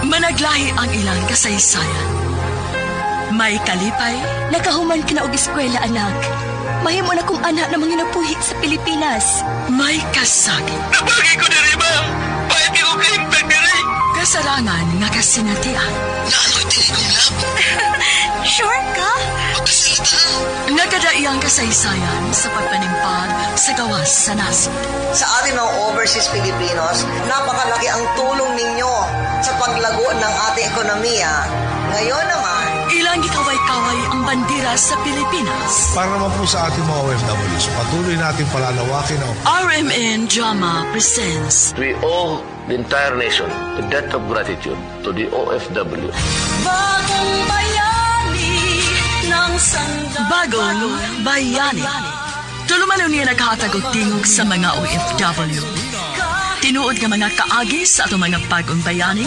Managlahi ang ilang kasaysayan. May kalipay, Nakahuman ka na og eskwela, anak. Mahimo na kong anak na manginabuhi sa Pilipinas. May kasakit. Nabagi ko diri, ma'am. Pahit ko kahimtang diri. Kasarangan nga kasinatian. Naaloy tinigong lab. Sure ka? Pagkasalita. Nagkadaiyang kasaysayan sa pagpanimpag sa gawas sa nasod. Sa ating mga overseas Filipinos, napakalaki ang tulong ninyo sa paglago ng ating ekonomiya. Ngayon naman, Ilang gikaway-kaway ang bandera sa Pilipinas. Para naman po sa ating mga OFWs, patuloy natin palalawakin ang RMN Drama presents We owe the entire nation a debt of gratitude to the OFW. Bagong Bayani ng Bagong Bayani. Tulumanon niya naghatag og tingog sa mga OFW. Tinuod nga mga kaagi sa atong mga bagong bayani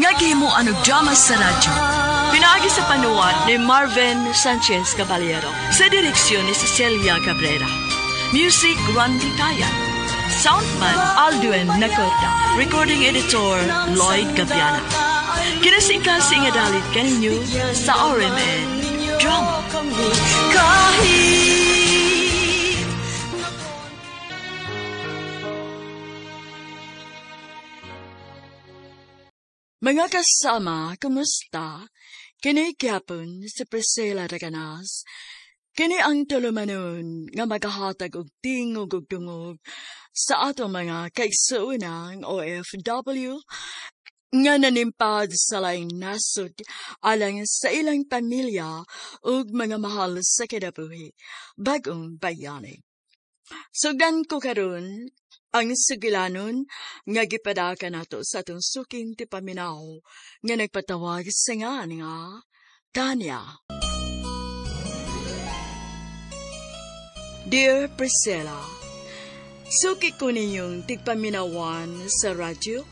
nga gihimuan og drama sa radyo. Pinaagi sa panuwat ni Marvin Sanchez Caballero sa direksyon ni Cecilia Cabrera. Music Randy Tayan. Soundman Aldwin Nacorda. Recording editor Lloyd Gabiana. Kinasingkasing nga dalit kaninyo sa RMN Drama. Kahit Mga kasama, kumusta? Kini gyapon si Priscilla Raganas. Kini ang tulumanon nga magahatag og tingog og dungog sa atong mga kaigsuonang OFW nga nanimpad sa laing nasod alang sa ilang pamilya ug mga mahal sa kinabuhi, bagong bayani. Sugdan ko karon ang sugilanon nga gipadaka nato sa atong suking tipaminaw nga nagpatawag sa nga nga Tanya. Dear Priscilla, suki ko ninyong tigpaminawan sa radyo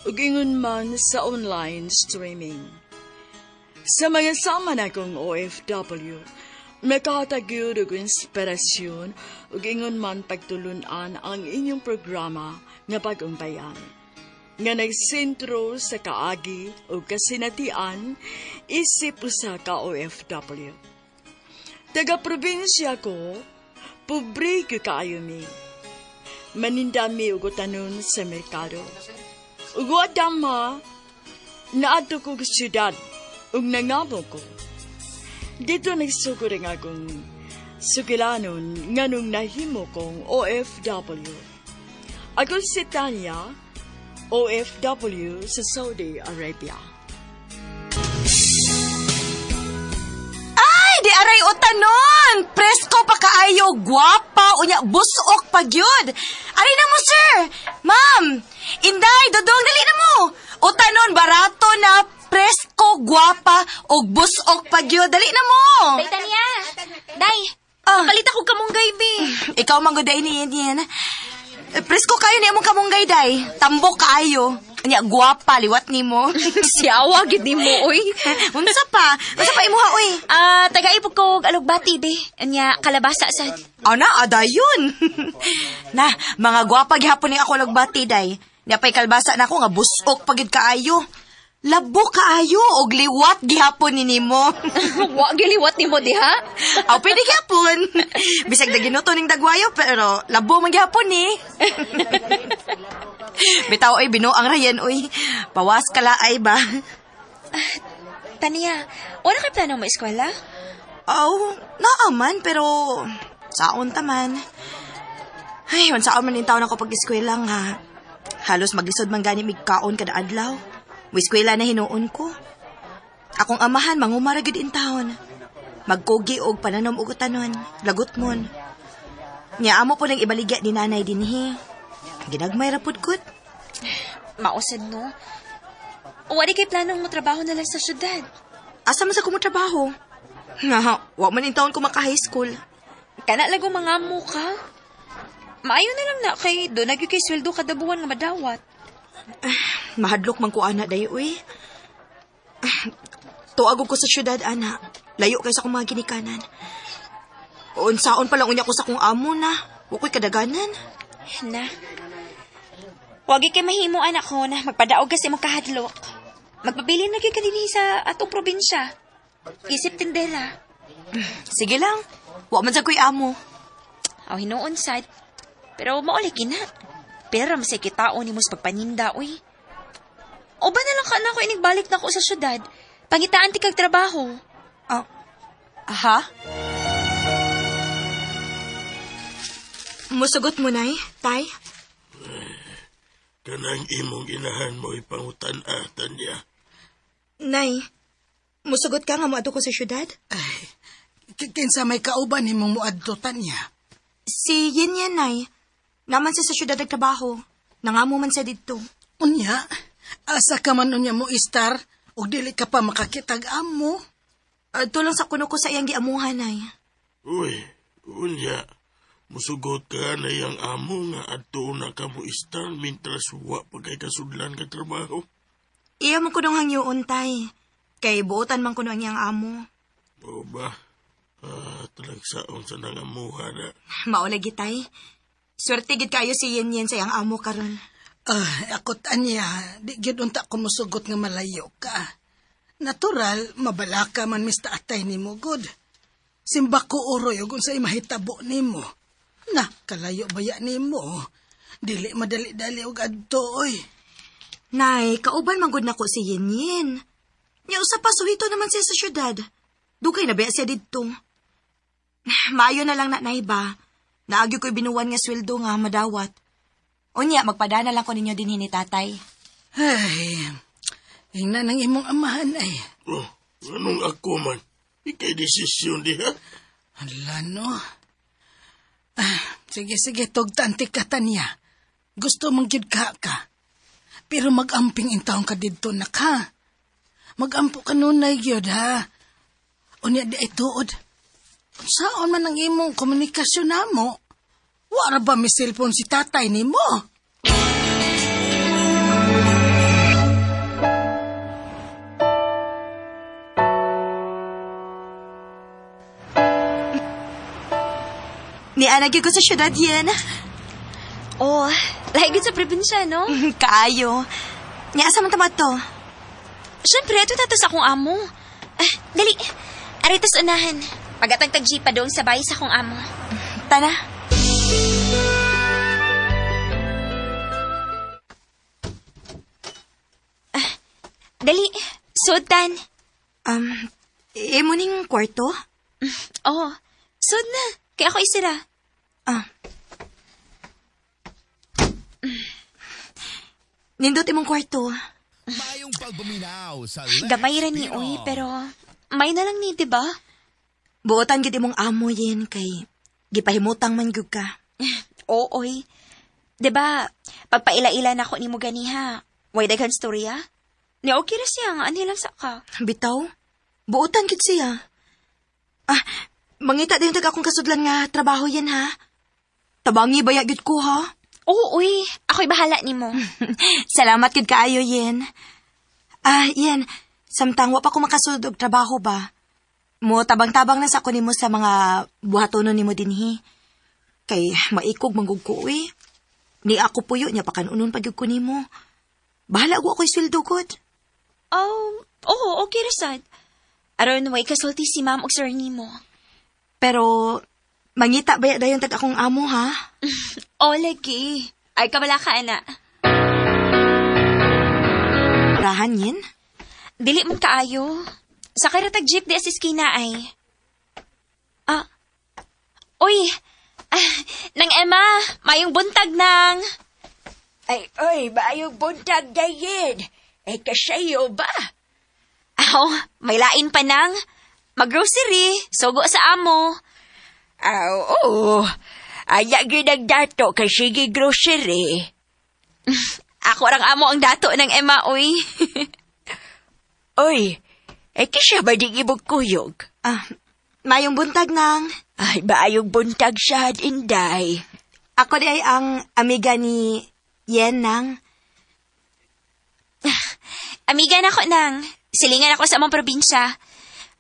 ug ingon man sa online streaming. Sa mga sama na kong OFW, makahatag gyud og inspirasyon ug ingon man pagtulun-an ang inyong programa nga Bagong Bayani nga nagsentro sa kaagi ug kasinatian isip usa ka OFW. Taga-probinsya ko, pobre gyud kaayo mi. Manindami og utanon sa merkado. Ug wa dama, naadto ko og syudad ug nangamo ko. Dito nagsugod ang akong sugilanon nganong nahimo kong OFW. Ako si Tanya, OFW sa Saudi Arabia. Ay, di aray utanon! Presko pa kaayo, gwapa, unya, busok pa gyud. Aray na mo, sir! Ma'am! Inday, dodong, dali na mo! Utanon, barato na, presko, gwapa, og busok pa gyud. Dali na mo! Day, Tanya. Day, Ah. palit ako kamunggay, be. Ikaw man gud ni yan. Presko kayo ni among kamunggay, day. Tambok kaayo. Unya, gwapa, liwat nimo. Siyawa, gid nimo, oy. Unsa pa? Unsa pa imuha, oy? Ah, taga-ipog ko og alugbati, be. Anya, kalabasa sad. Ana, adayon. Na, mga gwapa gihapon ni ako alugbati, day. Nya pay kalbasa na ako nga busok pagid kaayo. Labo kaayo og liwat gihapon ni nimo. Wa giliwat nimo diha. Aw, pwede gihapon. Bisag da ginuto ning dagwayo pero labo man gihapon ni. Bitaw oy binuang rayan oy. Pawas kalaay ba? Tanya, wala kay plano mo eskwela? Aw, naa man pero saon ta man. Ay, unsaon man ning taon ako pag-eskwela nga. Halos maglisod man gani mig kaon kada adlaw. Mo-eskwela na hinuon ko. Akong amahan mangumara gyud in taon. Magkugi og pananom og utanon, lagot mon. Nya amo po nang ibaligya ni nanay dinhi. Ginagmay ra pud kut. Mausad no. Wala kay planong mo trabaho na lang sa syudad. Asa man sa ko mo trabaho? Nga, wa man in taon ko maka-high school. Kana lang mga ka. Maayo na lang na kay do nagyud kay sweldo kada buwan nga madawat. Mahadlok man ko ana day uy. Tuag ko sa syudad ana. Layo kay sa akong mga ginikanan. Unsaon pa lang unya ko sa akong amo na. Wa ko'y kadaganan. Na. Wagi kay mahimo anak ko na magpadaog kasi imong kahadlok. Magpabilin na gyud ka dinhi sa atong probinsya. Isip tindera. Sige lang. Wa man sa ko'y amo. Aw hinuon sad. Pero mauli kina. Pera masay kitaon nimo sa pagpaninda, uy. O ba na lang ka na ako inigbalik na ko sa syudad? Pangitaan ti kag trabaho. Ha? Musugot mo, Nay? Tay? Kanang imong ginahan mo ipangutan-ah, Tanya. Nay, musugot ka nga moadto ko sa syudad? Ay, kinsa may kauban nimong moadto, Tanya? Si Yin Yin, Nay. Naman siya sa syudad nagtrabaho. Nangamo man siya didto. Unya, asa ka man unya mo istar ug dili ka pa makakitag amo. Tulong sa kuno ko sa iyang giamuhan, Nay. Uy, unya, musugot ka na iyang amo nga adto na ka mo istar mintras wa pa kay kasudlan ka trabaho. Iya mo kunong hangyoon, Tay. Kay buotan man kuno ang iyang amo. O ba? Talagsaon sa nangamuha na. Maulagi, Tay. Swerte gid kayo si Yin Yin sa iyang amo karon. Ako, Tanya, di gid unta ko musugot nga malayo ka. Natural, mabalaka man mista atay nimo good. Simba ko oroy ug unsay mahitabo nimo. Na, kalayo baya nimo. Dili madali-dali og adto oy. Nay, kauban man gud nako si Yin Yin. Nya usa pa suhito naman siya sa syudad. Dugay na baya siya didto. Maayo na lang na, Nay ba? Naagyo ko'y binuwan nga sweldo nga madawat. Unya, magpadana lang ko ninyo dinhi ni tatay. Ay, ingna ng imong amahan ay. Oh, anong ako man? Ikay desisyon diha? Hala no. Sige, sige, tugtan ti ka, Tanya. Gusto mong gyud ka ka. Pero mag-amping intawon ka didto na ka. Mag-ampo ka nunay gyud ha. Unya di ay tuod. Saan man ang imong komunikasyon namo? Wara ba may cellphone si tatay nimo? Niana gyud ko sa syudad yan. Oh, lahi gyud sa probinsya, no? Kaayo. Nya asa man tama to? Siyempre, ito tato sa akong amo. Dali. Arito sa unahan. Pagatagtag jeep pa doon sa bahay sa akong amo. Tara. Dali. Sud, Tan. Imo ning kwarto? Oo. Sud na. Kaya ako isira. Nindot imong kwarto. Gamay ra ni oy, pero may na lang ni, di ba? Buotan gid imong amo yin kay gipahimutang man gyud ka. Oo, oy. Di ba, pagpaila-ila na ako ni mo ganiha, way daghan storya? Ni okay ra siya nga anhi lang sa ka. Bitaw, buotan gid siya. Mangita din tag akong kasudlan nga trabaho yan ha. Tabangi baya gid ko ha. Oo, oy, ako'y bahala nimo. Salamat gid kaayo yen. Yen, samtang wa pa ko makasud og trabaho ba. Mo tabang-tabang na sa ako nimo sa mga buhatonon nimo dinhi. Kay maikog manggug ko eh. Ni ako puyo niya pakanunon pag ko nimo. Bahala ko ako'y sweldo gud. Oh, oo, okay ra sad. Aron way kasulti si ma'am og sir nimo. Pero mangita ba dayon tag akong amo ha? O lagi. Ay kabala ka ana. Rahan yin? Dili man kaayo. Sakay ra tag jeep di as iskina ay. Uy. Nang Emma, mayong buntag nang. Ay, oy, maayong buntag dayin. Eh, kasayo ba? Aw, may lain pa nang. Mag-grocery, sugo sa amo. Aw, oo. Aya gyud ang dato kay sige grocery. Ako rang amo ang dato ng Emma, oy. Oy, eh kisya ba di ibog kuyog? Mayong buntag nang. Ay, maayong buntag sad, Inday. Ako di ay ang amiga ni Yen nang. Amiga na ko nang. Silingan ako sa among probinsya.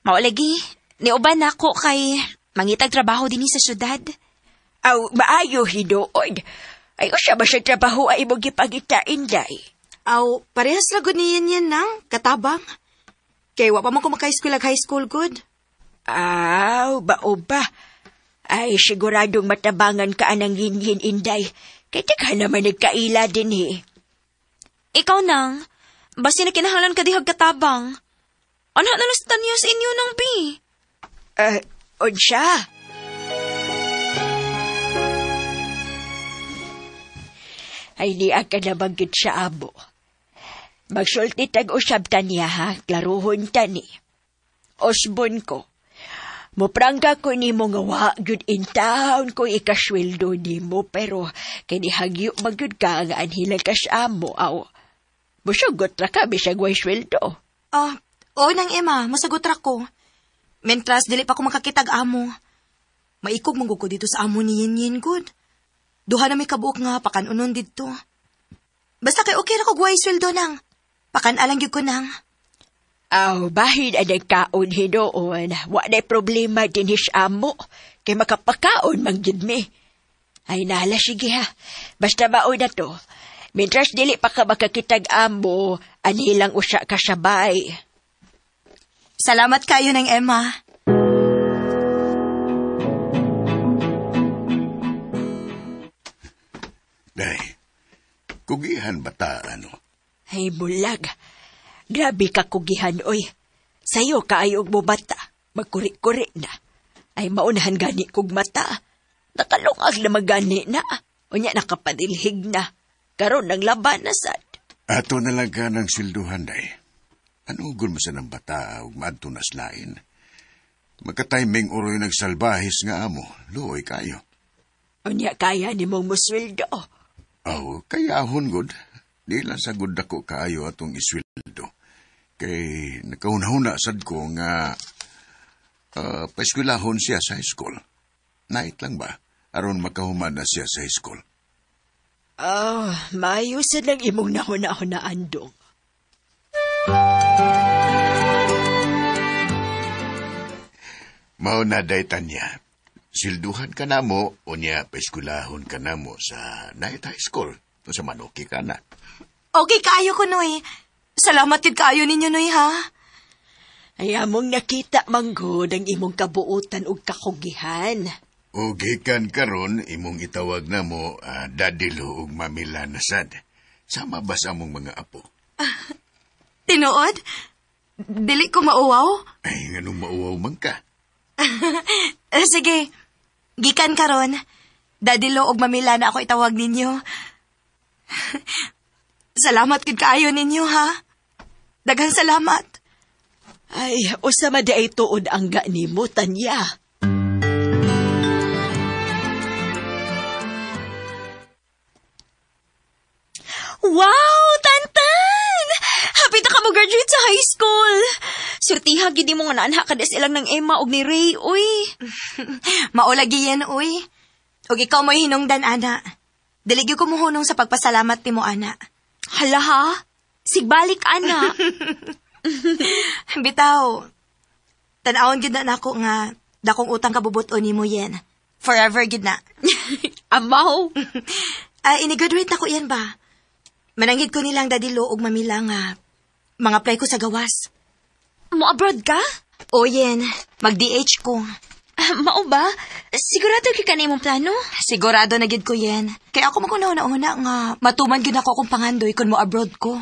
Maulagi, niuban ako kay mangitag trabaho dinhi sa syudad. Aw, maayo hinuon. Ay, usa ba sa trabaho ay imong gipangita, Inday? Aw, parehas ra gud ni Yin nang katabang. Kay wa pa man ko maka-eskwela high school gud. Aw, bao ba? Ay, siguradong matabangan ka anang Yin Inday. Kay teka naman nagkaila din eh. Ikaw nang, basi na kinahanglan ka dihag katabang. Ano na lang sa Tanya sa inyo nang, bi? Unsya? Ay, di ka na banggit sa amo. Magsulti tag usab taniya ha, klaruhon tani. Osbon ko. Muprangka ko nimo nga wa gyud in town ko ikasweldo nimo pero kay nihagyo magyud ka nga anhilang ka sa amo aw. Musugot ra ka bisag way sweldo. Ah, oo nang Emma, masagot ra ko. Mentras dili pa ko makakitag amo. Maikog man gud ko dito sa amo ni Yin Yin gud. Duha na may kabuok nga pakanunon didto. Basta kay okay ra ko guway sweldo nang. Pakan-alang gyud ko nang. Aw, bahin ang nagkaon hinuon. Wa na'y problema din his amo. Kay makapakaon man gyud mi. Ay nala, sige ha. Basta mao na to. Mintras dili pa ka makakitag amo, anilang usa ka sabay. Salamat kayo ng Emma. Day, kugihan ba ta, ano? Ay, bulag. Grabe ka kugihan, oy. Sayo kaayog mo bata. Magkuri-kuri na. Ay, maunahan gani kog mata. Nakalungag na magani na. Unya, nakapadilhig na. Karon ng laban na sad. Ato na lang ka ng silduhan, day. Ano mo sa ng bata ug maadto nas lain? Magka-timing uroy nagsalbahis nga amo. Luoy kayo. Unya, kaya ni mong musweldo. Aw, kaya ahon gud. Di lang sa gud dako kaayo atong isweldo. Kay nakahuna-huna sad ko nga paeskwelahon siya sa high school. Night lang ba? Aron makahuman na siya sa high school. Oh, maayo sad lang imong nahuna-hunaan dong. Mao na day Tanya. Silduhan ka na mo, unya paeskwelahon ka na mo sa night high school. O sa manuki ka na. Okay kaayo ko, Noy. Salamat yun kaayo ninyo, Noy, ha? Ay, among nakita, manggod, ang imong kabuutan ug kakugihan. O gikan karon imong itawag na mo Daddy Lo ug Mami Lana sad. Sama ba sa among mga apo? Tinuod? Dili ko mauwaw? Ay, nganong mauwaw man ka? Sige, gikan karon. Daddy Lo ug Mami Lana ako itawag ninyo. Salamat gid kaayo ninyo, ha? Daghang salamat. Ay, usa man di ay tuod ang ga nimo, Tanya. Wow, Tantan! Happy ta ka mo graduate sa high school. Surtiha gid mo nga naanha ka des ilang ng Emma og ni Ray, uy. Maulagi yan, uy. Og ikaw mo'y hinungdan, ana. Dili gyud ko mohunong sa pagpasalamat nimo, ana. Hala ha? Sigbalik, ana. Bitaw, tan-awon gid na nako nga dakong utang kabubuton nimo yen. Forever gid na. Amaw. Ini-graduate na ko yan ba? Mananggid ko nilang Daddy Lo ug Mami lang nga mga apply ko sa gawas. Mo abroad ka? O yen, mag-DH ko. Mao ba? Sigurado gyud ka na imong plano? Sigurado na gid ko yen. Kaya ako maguna-una nga matuman gid ako akong pangandoy kun mo abroad ko.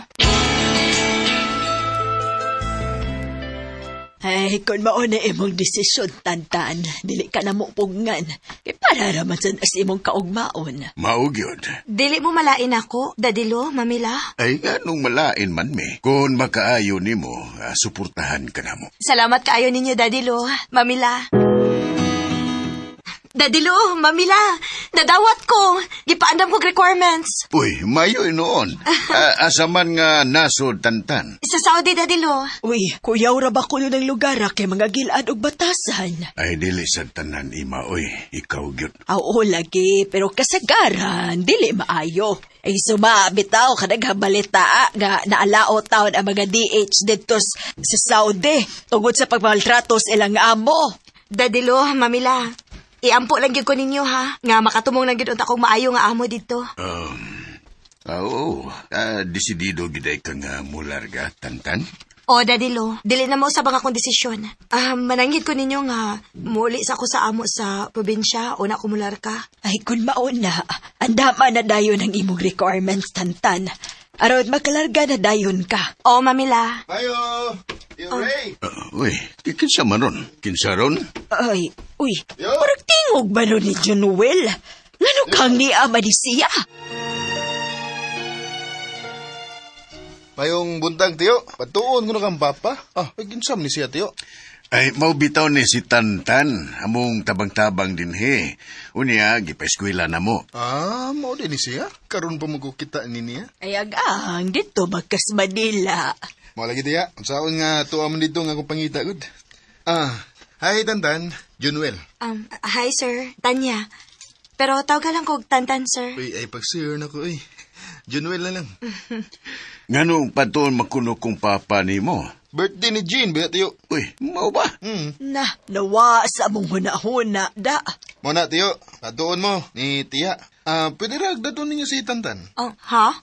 Ay, kung mao na imong desisyon, Tantan, dili ka na mo pugnan. Kay para raman sad as imong kaugmaon. Mao gyud. Dili mo malain ako, Daddy Lo, Mamila. Ay, nganong malain man mi. Kung makaayo nimo, suportahan ka na mo. Salamat kaayo ninyo, Daddy Lo, Mamila. Daddy Lo, Mamila, nadawat ko. Gipaandam kog requirements. Uy, mayo noon. Asa man nga nasod, Tantan. Sa Saudi, Daddy Lo. Uy, kuyaw ra ba kuno ng lugar kay mga gilad og batasan? Ay, dili sa tanan, ima, uy. Ikaw gyud. Oo, lagi, pero kasagaran, dili maayo. Ay, suma, bitaw, kadaghang balita, nga naalao taon ang mga DH dito sa Saudi, tungod sa pagmaltrato sa ilang amo. Daddy Lo, Mamila, iampo lang gyud ko ninyo, ha? Nga makatumong lang gyud unta kong maayo nga amo dito. Oo, desidido giday ka nga mularga, Tantan. O, Daddy Lo, dili na mo sa bang akong desisyon. Mananggid ko ninyo nga muli sa ako sa amo sa probinsya o na kumular ka. Ay, kun mauna, andama na dayon ang imong requirements, Tantan. Aron makalarga na dayon ka. O, Mamila. Ayo! Ray! Uy, kinsa man ron? Kinsa ron? Ay, uy, parang tingog ba nun ni Junuel? Ngano kang niama ni siya? Mayong buntag, tiyo. Patuon ko na kang papa. Ah, ay ginsam ni siya, tiyo. Ay, maubitaw ni si Tantan. Among tabang-tabang din he. Unya, gipa-eskwela na mo. Ah, mao din ni siya. Karon pa mo ko kita ni niya. Ay, agang, dito magkas Manila. Mao lagi, tiya. Unsaon nga tuwa man dito nga akong pangita, good. Ah, hi, Tantan. Junuel. Hi, sir. Tanya. Pero tawag lang ko Tantan, sir. Uy, ay pag-sir na ko, uy. Junuel na lang. Nganong patuon makuno kong papa ni mo? Birthday ni Jean, ba, tiyo? Uy, mao ba? Na, nawa sa mong huna-huna, da. Mo na, tiyo. Patuon mo, ni tiya. Ah, pwede ra, dadon ninyo si Tantan. Oh, ha?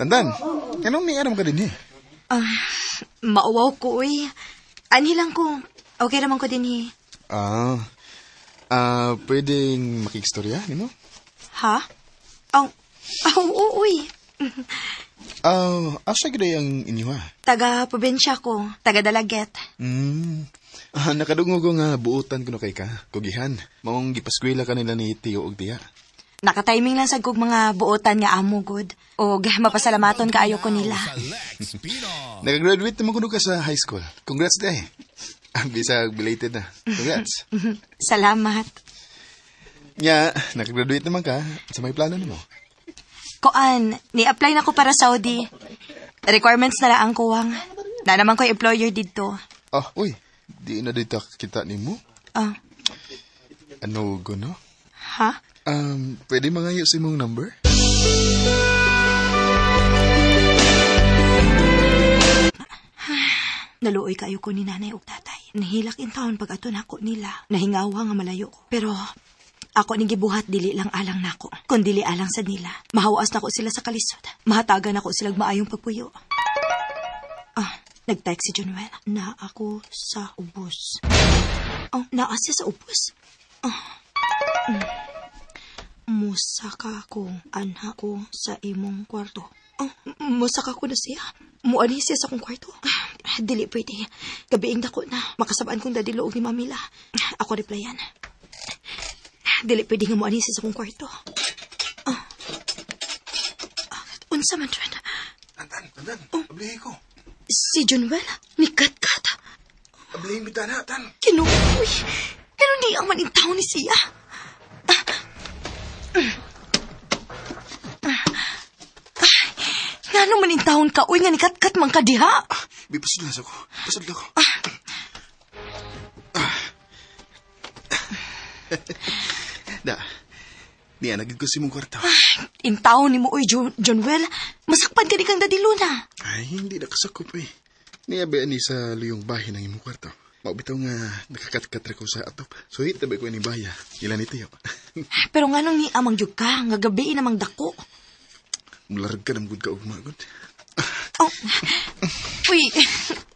Tantan, anong niaram ka din eh? Mauwaw ko, uy. Anhi lang ko. Okay naman ko din eh. Pwedeng makikstorya, nimo? Ha? Oh, oo, uy. Asa gid ang inyo ha? Taga probinsya ko, taga Dalaget. Nakadungog ko nga buotan kuno kay ka. Kugihan, maong gipaskwela kanila ni Tiyo og Tiya. Nakatiming lang sad kog mga buotan nga amo gud. Og mapasalamaton kaayo ko nila. Nakagraduate naman kuno ka sa high school. Congrats day. Bisag belated na. Congrats. Salamat. Nya, nakagraduate naman ka. Sa may plano nimo? Koan, ni-apply na ko para Saudi. Requirements na lang ang kuwang. Na naman ko employer didto. Oh, uy. Di na dito kita nimo. Ah. Ano go no? Ha? Pwede mangayo sa imong number? Naluoy kayo ko ni nanay ug tatay. Nahilak in town pag ato nako nila. Nahingawa nga malayo ko. Pero ako ning gibuhat dili lang alang nako, kun dili alang sa nila. Mahawas nako sila sa kalisod. Mahatagan nako sila maayong pagpuyo. Ah, nag-text si Junuel. Na ako sa ubos. Oh, naa siya sa ubos. Oh. Musaka ko, anak ko sa imong kwarto. Oh, musaka ko na siya. Muani siya sa akong kwarto. Dili pwede. Gabiing dako na. Makasabaan kong dadiloog ni Mamila. Ako replyan. Dili pwede nga muani siya sa akong kwarto. Oh. Unsa man, Dren? Tantan, Tantan. Oh. Ablihi ko. Si Junwell? Ni Katkat. Ablihin bitana, Tan. Kinuuy. Pero di ang manintaw ni siya. Ngano man intawon ka, uy, nga ni Katkat man ka diha. Bi, pasudlas ako. Pasudla ko. Da, niya, nagig ko si mong kwarto. Intawon ni mo, uy, Junwell. Masakpan ka di kang dadiluna. Ay, hindi na kasakop, eh. Niya ba ni sa luyong bahin ng imong kwarto? Maubitaw nga, nakakatkat ko sa atop. So, hit, tabi ko ni Baya. Ilan ito yun. Pero nga nung ni amang jug ka, nga gabi namang dako. Mularag ka ng good ka ugma, good. Oh. Uy,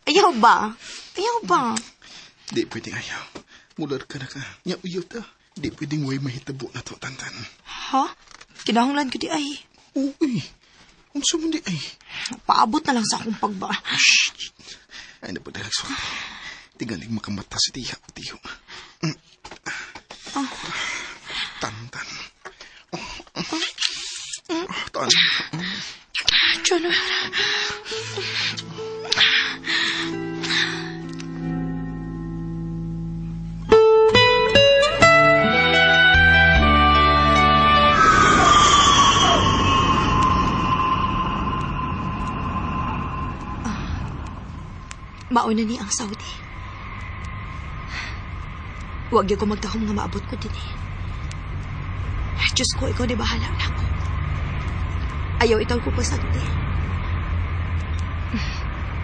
ayaw ba? Ayaw ba? Di pwedeng ayaw. Mularag ka na ka. Nya, uyaw ta. Di pwedeng way mahitabo na to, Tantan. Ha? Kinahanglan ko di ay. Uy, unsa man di ay? Paabot na lang sa akong pagba. Shh! Ay, napadalag swerte. Tigalig makamata si Tiya o Tiyo. Oh. Tantan. Tan. Junwell. Mauna ni ang Saudi. Huwag ko magtahom nga maabot ko din eh. Diyos ko, ikaw di bahala na ako. Ayaw itaw ko pasagdi.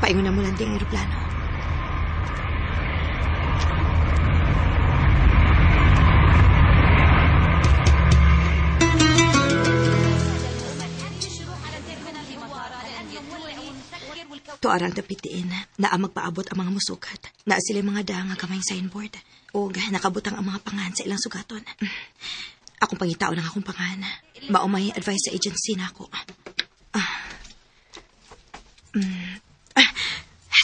Paingon na mo lang ang aeroplano. Tuarang tapitiin, naa magpaabot ang mga musukat. Naa sila mga dang nga gamay signboard. Og nakabutang ang mga pangan sa ilang sugaton. Akong pangitao ng akong pangan. Mao may advice sa agency nako.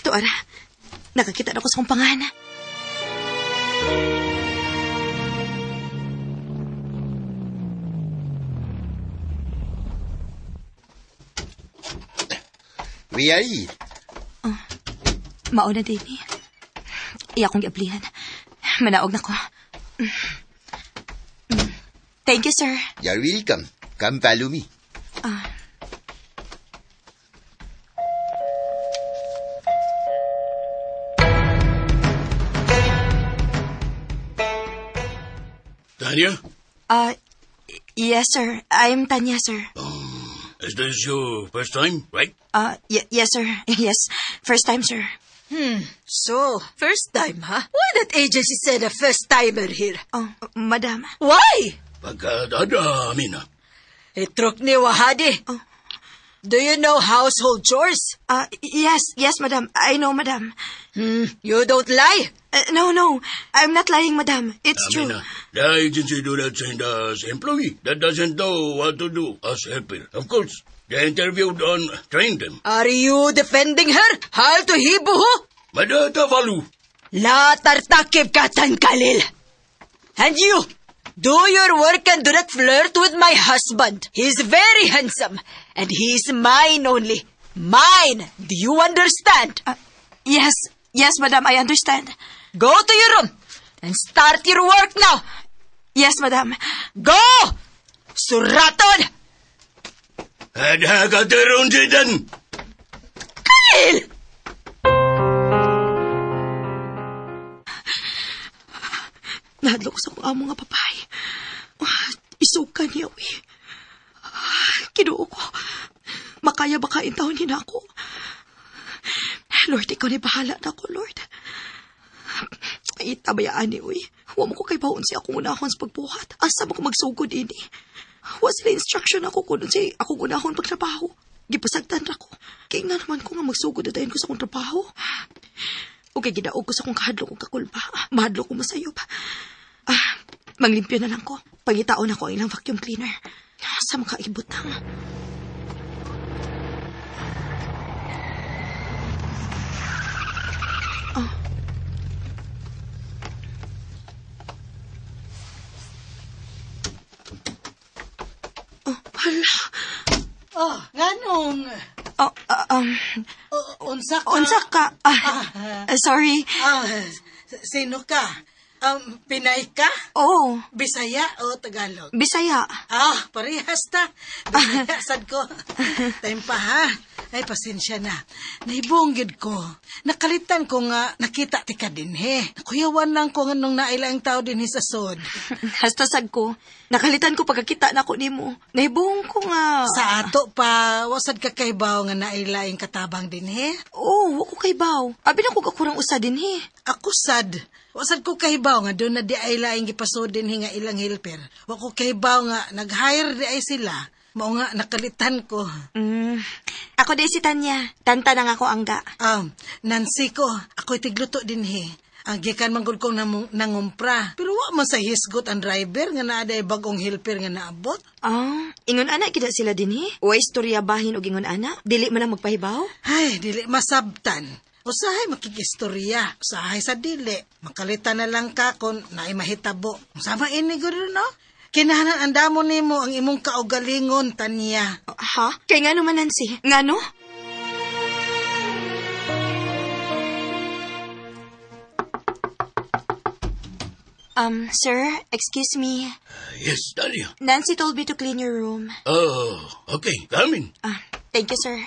Tuara, nakakita na ko sa akong pangan. Wiyay! Oh, mauna din eh. Iya akong giablihan. Manaog na ko. Thank you, sir. You're welcome. Come follow me. Tanya? Yes, sir. I'm Tanya, sir. Is this your first time, right? Yes, sir. Yes, first time, sir. So, first time, huh? Why that agency send a first-timer here? Oh, madam. Why? Pagkadada, Amina. Itrok ni Wahadi. Oh. Do you know household chores? Yes, madam. I know, madam. You don't lie? No. I'm not lying, madam. It's Amina, true. The agency do not send us employee that doesn't know what to do as helper. Of course, they interviewed and trained them. Are you defending her? Hal to hibuho? Madata valu. La tartakib katan kalil. And you, do your work and do not flirt with my husband. He's very handsome, and he's mine only. Mine! Do you understand? Yes, madam, I understand. Go to your room and start your work now. Yes, madam. Go! Suraton! Adhagaterunjidan! Khalil! Nahadlok sa akong amo nga babae. Isuka niya, uy. Kinuo ko. Makaya ba kain taon niya ako? Lord, ikaw na bahala na ako, Lord. Ay, tabayaan ni, uy. Huwag mo ko kay baon siya akong unahon sa pagbuhat. Asa mo ko magsugod, ini? Huwag sila instruction ako kung siya akong unahon pagtrabaho. Gipasagtan ra ko. Kaya nga naman ko nga magsugod na dayon ko sa akong trabaho. Okay, gidaog ko sa akong kahadlok kong kakulba. Mahadlok ko masayop. Manglimpyo na lang ko. Pangitaon ako ang ilang vacuum cleaner. Sa makaibot na. Oh. Oh, hala. Oh, nganong? Oh, unsa ka? Unsa ka? Sorry. Sino ka? Pinay ka? Oo. Bisaya o Tagalog? Bisaya. Parehas ta. Bisaya, sad ko. Time pa, ha? Ay, pasensya na. Naibunggid ko. Nakalitan ko nga nakita ti ka din, he. Nakuyawan lang ko nga nung naila ang tao din sa sod. Hasta sad ko. Nakalitan ko pagkakita na ko nimo. Naibung ko nga. Sa ato pa, wasad ka kaybaw nga naila ang katabang din, he? Oo, wa ko kaybaw. Abi na ko kakurang usa din, he. Ako sad. Wasad ko kahibaw nga doon na di ay laing gipasod din nga ilang helper. Wa ko kahibaw nga nag-hire di ay sila. Mao nga nakalitan ko. Ako di si Tanya. Tanta na nga ko angga. Nancy ko. Ako'y tigluto din he. Ang gikan man gud kong nangumpra. Pero wa man sa hisgot ang driver nga naa day bagong helper nga naabot. Ingon ana kita sila din he. Wa istorya bahin og ingon ana. Dili man ang magpahibaw. Ay, dili masabtan. Usahay makikistorya, usahay sa dili. Makalitan na lang ka kung naay mahitabo. Sama ini gud no? Kinahanglan andamo nimo ang imong kaugalingon, Tanya. Ha? Kay ngano man, Nancy? Ngano? Sir, excuse me. Yes, Tanya. Nancy told me to clean your room. Oh, okay. Come in. Thank you, sir.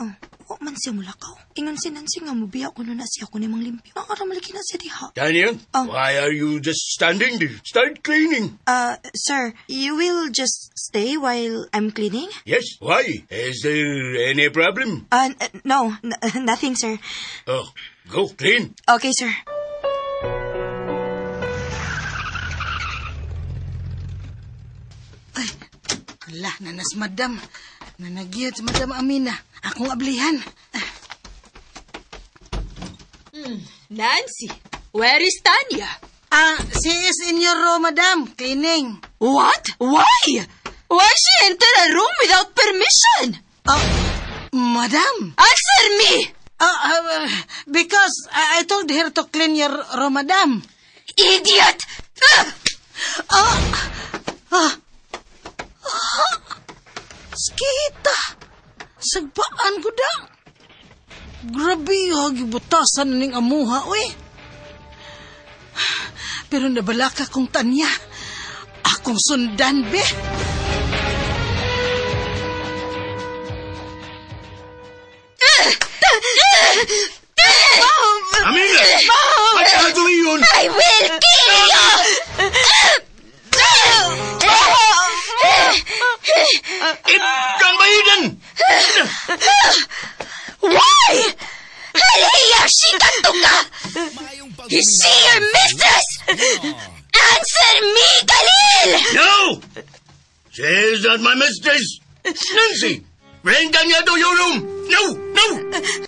Oh, wa man siya mulakaw. Ingon si Nancy nga mubiya ko na siya ko ni mang limpyo. Nakaramalaki na siya diha. Tanya, why are you just standing there? Start cleaning. Sir, you will just stay while I'm cleaning? Yes, why? Is there any problem? No, nothing, sir. Oh, go clean. Okay, sir. Ay, ala, nanas madam. Nanagiyot si Madam Amina. Akong ablihan. Nancy, where is Tanya? She is in your room, madam. Cleaning. What? Why? Why she enter a room without permission? Madam. Answer me! Because I told her to clean your room, madam. Idiot! Skita! Sagpaan ko da! Grabe, gibutasan ning amuha, uy. Pero nabalaka kong Tanya. Akong sundan, be. Amiga! Pagkatuloy yun! I will kill you! Ikan bayidan! Why? Haliya, sikanto ka! Is she your mistress? Answer me, Khalil! No! She is not my mistress! Nancy! Bring Tanya to your room! No! No!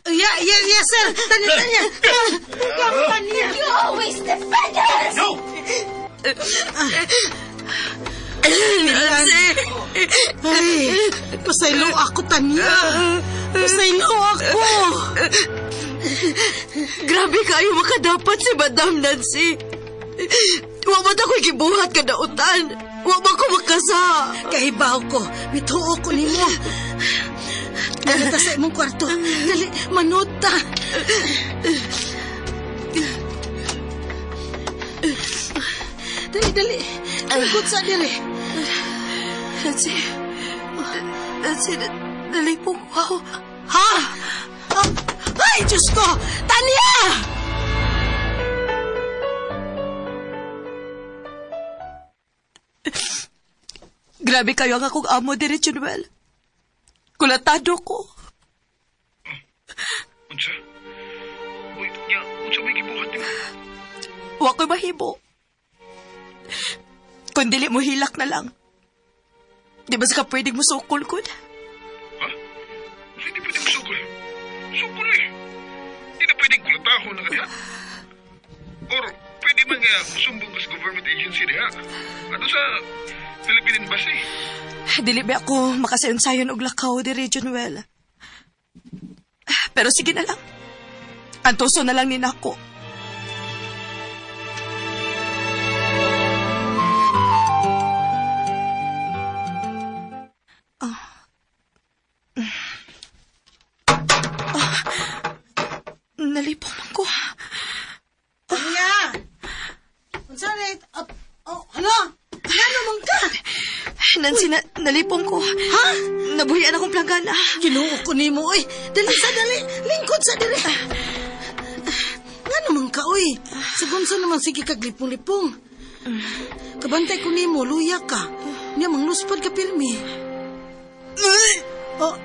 Yeah, yeah, yes, sir! Tanya, Tanya! Come, Tanya! You always defend us! No! Nancy! Ay, pasaylo ako, Tanya! Pasaylo ako! Grabe kayo makadapat si Madam Nancy. Wa man ako'y gibuhat kadautan. Wa man ko makasa. Kahibaw ko, mituo ko nimo. Dali ta sa imong kwarto. Dali, manood ta. Dali, dali. Lingkod sa dali. Nancy, Nancy, dali po. Wow. Ha? Ay, Diyos ko! Tanya! Grabe kayo ang akong amo, Diretso Noel. Kulatado ko. Unsa? Uy, nya, unsa may gibuhat nimo? Wa ko'y mahimo. Kung dili mo hilak na lang. Di ba sa ka pwedeng musukol ko? Ha? Hindi pwedeng musukol. Sukol eh. Hindi na pwedeng kulatahon na kaniya. Or pwede man nga sumbong ka sa government agency diha. Ano sa Philippine Embassy? Dili ba ako makasayon-sayon og lakaw, Diretso Noel. Pero sige na lang. Antuso na lang ni nako. Nalipong man ko. Tanya! Unsa na ito? Oh, hala? Ano man ka? Nancy, nalipong ko. Ha? Nabuhian akong planggana. Ginoo ko nimo, oy. Dali sa dali. Lingkod sa dali. Nga naman ka, oy. Sa gunsa naman sige kag lipong-lipong. Kabantay ko nimo, luya ka. Niya, mangluspad ka pilmi. Oh.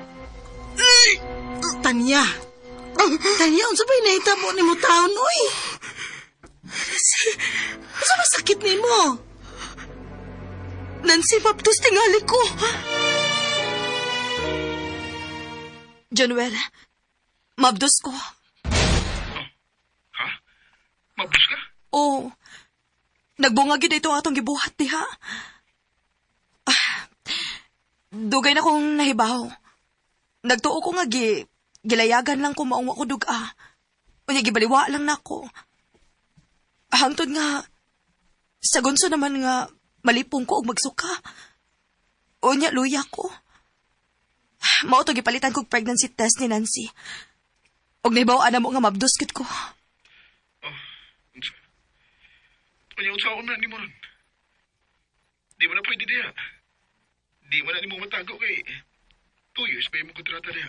Tanya. Tanya, unsa ba'y nahitabo nimo taon, oy? Unsa ba sakit nimo? Nancy, maptos tingali ko. Januel, mabdos ko. Ha? Mabdos ka? Oo. Nagbunga gid ito atong gibuhat diha. Dugay na kong nahibaw. Nagtuo ko nga gilayagan lang ko maungwa ko duga. Unya gibaliwa lang nako. Hangtod nga sa gunso naman nga malipong ko og magsuka. Unya luya ko. Mao to gipalitan kog pregnancy test ni Nancy. Og nahibaw ana mo nga mabdos gid ko. Oh, unsa? Unya unsa na nimo ron? Di mo na pwede diha. Di mo na nimo matago kay 2 years pa imong kontrata diha.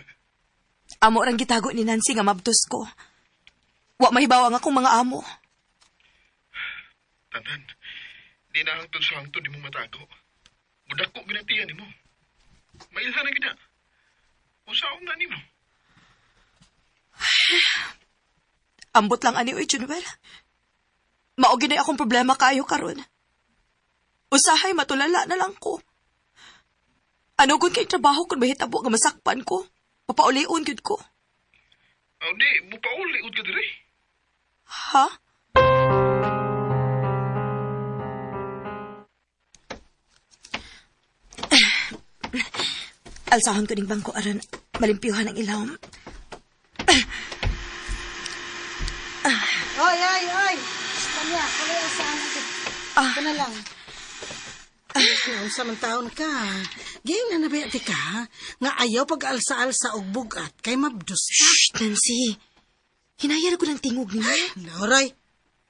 Amo rang gitago ni Nancy nga mabdos ko. Wa mahibaw ang akong mga amo. Tanan, di na hangtod sa hangtod nimo matago. Mudako ginatiyan nimo. Mailhan na gid. Unsaon na nimo? Ambot lang ani oy, Junwel. Mao gid akong problema kaayo karon. Usahay matulala na lang ko. Ano kun kay trabaho kun mahitabo nga masakpan ko? Papaulion gyud ko. Aw di, mupauli ud ka diri. Ha? Alsahon ko ning bangko aron malimpyuhan ang ilawom. Oy, oy, oy! Tanya, kulay alsaan ito. Ito na lang. Unsa man taon ka. Gayong na nabayati ka, nga ayaw pag-alsa-alsa og bugat kay mabdus ka. Shh, Nancy. Hinayar ko ng tingog niya. Laoray,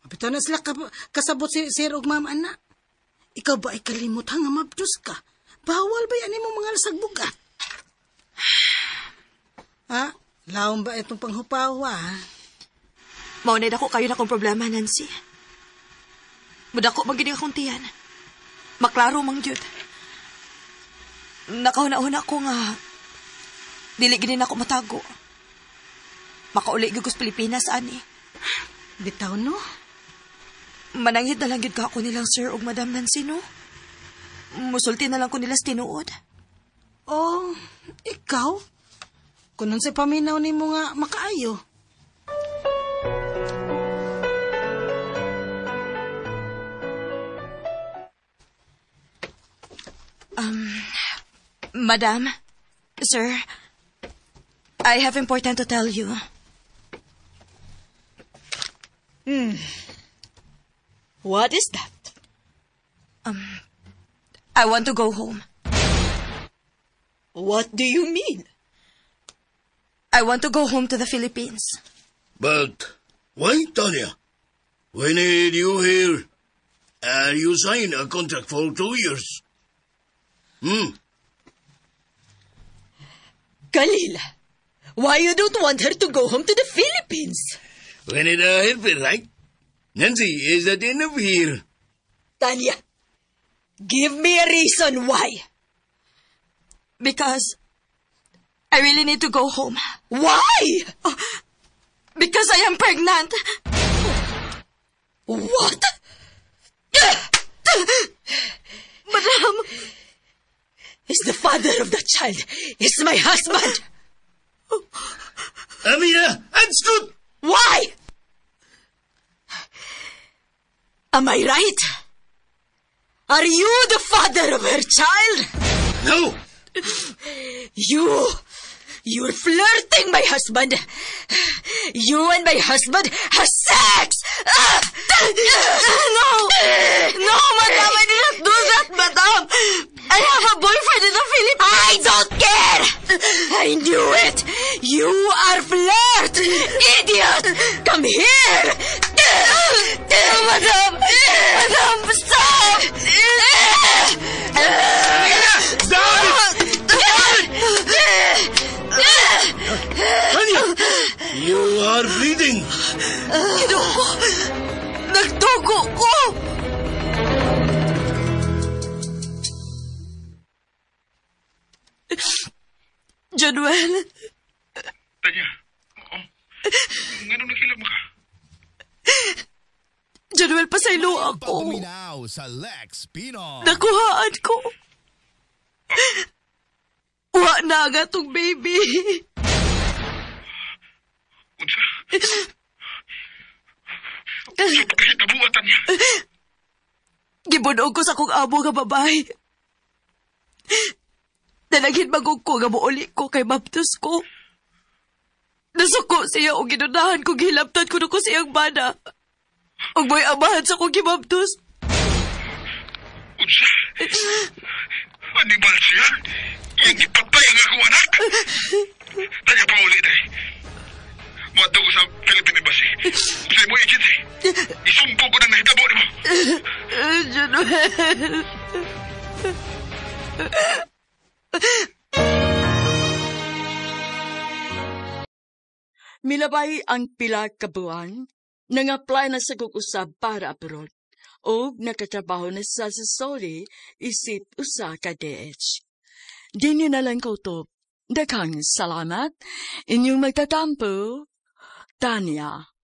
mabitaw na sila kasabot si sir og ma'am ana. Ikaw ba ay kalimot ha nga mabdus ka? Bawal ba yan mo mga alsag bugat? Ha? Laom ba itong panghupawa? Maunay ako kayo na akong problema, Nancy. Mudako maginig akong tiyan. Maklaro mang jud. Nakahuna-huna ko nga dili gini na ako matago. Makauli gyud ko sa Pilipinas ani. Bitaw no? Mananghid na lang gyud ka ako nilang sir ug Madam Nancy no. Musulti na lang ko nila sa tinuod. Oh, ikaw? Kung nun sa paminaw ni mo nga makaayo. Madam, sir, I have important to tell you. What is that? I want to go home. What do you mean? I want to go home to the Philippines. But why, Tanya? We need you here. And you signed a contract for 2 years. Khalil, why you don't want her to go home to the Philippines? We need a helper, right? Nancy is at the end of here. Tanya, give me a reason why. Because I really need to go home. Why? Oh, because I am pregnant. What? Madam! Is the father of the child. Is my husband. Amira, that's good. Why? Am I right? Are you the father of her child? No. You're flirting my husband. You and my husband have sex. No! No, madam, I did not do that, madam. I have a boyfriend in the Philippines. I don't care. I knew it. You are flirt. Idiot. Come here. No, madam. Madam, stop. Stop it! Tanya, you are bleeding. Ginoo, nagdugo ko. Januel. Tanya, oo. Ngano naghilag mo ka? Januel, pasaylo ako. Nakuhaan ko. Wa na ang atong baby. Unsa? Unsa pa kahitabuan, Tanya? Gibunog ko sa akong amo nga babae. Nalagin magog ko nga muuli ko kay mabdos ko. Nasuko siya o ginunahan ko gilabtan ko ko siyang bana. Og mo'y amahan sa akong gibabdos. Unsa? Animal siya? Iyang ipatay ang akong anak? Tanya pa uli, day. Muadto ko sa Philippine Embassy. Sa imo agency. Isumbong ko nang nahitabo nimo. Januel. Milabay ang pila ka buwan, nang-apply na sa kog-usab para abroad, ug nakatrabaho na sa Soli isip usa ka DH. Dinhi na lang ko to. Daghang salamat. Inyong magtatampo, Tanya.